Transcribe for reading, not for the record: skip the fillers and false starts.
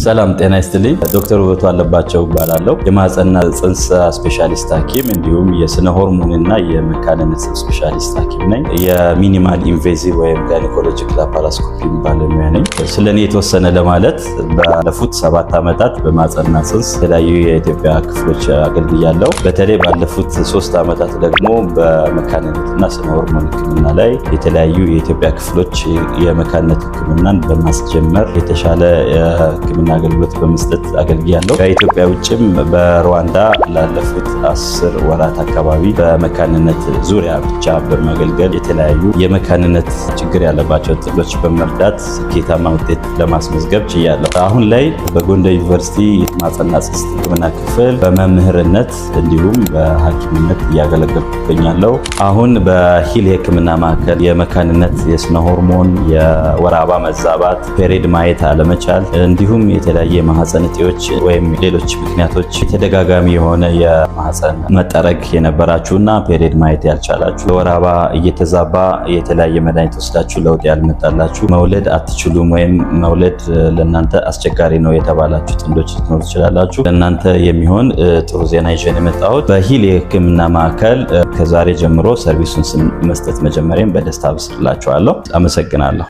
ሰላም ጤና ይስጥልኝ። ዶክተር ውበቱ አለባቸው እባላለሁ። የማህፀንና ጽንስ ስፔሻሊስት ሐኪም እንዲሁም የስነ ሆርሞንና የመካንነት ስፔሻሊስት ሐኪም ነኝ። የ minimal invasive ወይም gynecologic laparoscopy ባለሙያ ነኝ። ስለ እኔ የተወሰነ ለማለት ባለፉት 7 ዓመታት በማህፀንና ጽንስ የተለያዩ የኢትዮጵያ ክፍሎች አገልግያለሁ። በተለይ ባለፉት 3 ዓመታት ደግሞ በመካንነትና ስነ ሆርሞን ሕክምና ላይ የተለያዩ የኢትዮጵያ ክፍሎች የመካንነት ሕክምናን በማስጀመር የተሻለ የሕክምና አገልግሎት በመስጠት አገልግያለሁ። ከኢትዮጵያ ውጭም በሩዋንዳ ላለፉት 10 ወራት አካባቢ በመካንነት ዙሪያ ብቻ በማገልገል የተለያዩ የመካንነት ችግር ያለባቸው ጥንዶች በመርዳት ስኬታማ ውጤት ለማስመዝገብ ችያለሁ። አሁን ላይ በጎንደር ዩኒቨርሲቲ የማህፀንና ጽንስ ሕክምና ክፍል በመምህርነት እንዲሁም በሐኪምነት እያገለገልኩ እገኛለሁ። አሁን በሂል የሕክምና ማዕከል የመካንነት፣ የስነ ሆርሞን፣ የወር አበባ መዛባት፣ period ማየት አለመቻል እንዲሁም የተለያየ የማህፀን እጢዎች ወይም ሌሎች ምክንያቶች የተደጋጋሚ የሆነ የማህፀን መጠረግ የነበራችሁና period ማየት ያልቻላችሁ፣ የወር አበባ እየተዛባ የተለያየ መድኃኒት ወስዳችሁ ለውጥ ያልመጣላችሁ፣ መውለድ አትችሉም ወይም መውለድ ለእናንተ አስቸጋሪ ነው የተባላችሁ ጥንዶች ልትኖሩ ትችላላችሁ። ለእናንተ የሚሆን ጥሩ ዜና ይዤ ነው የመጣሁት። በሂል የህክምና ማዕከል ከዛሬ ጀምሮ service ኡን መስጠት መጀመሪያም በደስታ አበስርላችኋለሁ። አመሰግናለሁ።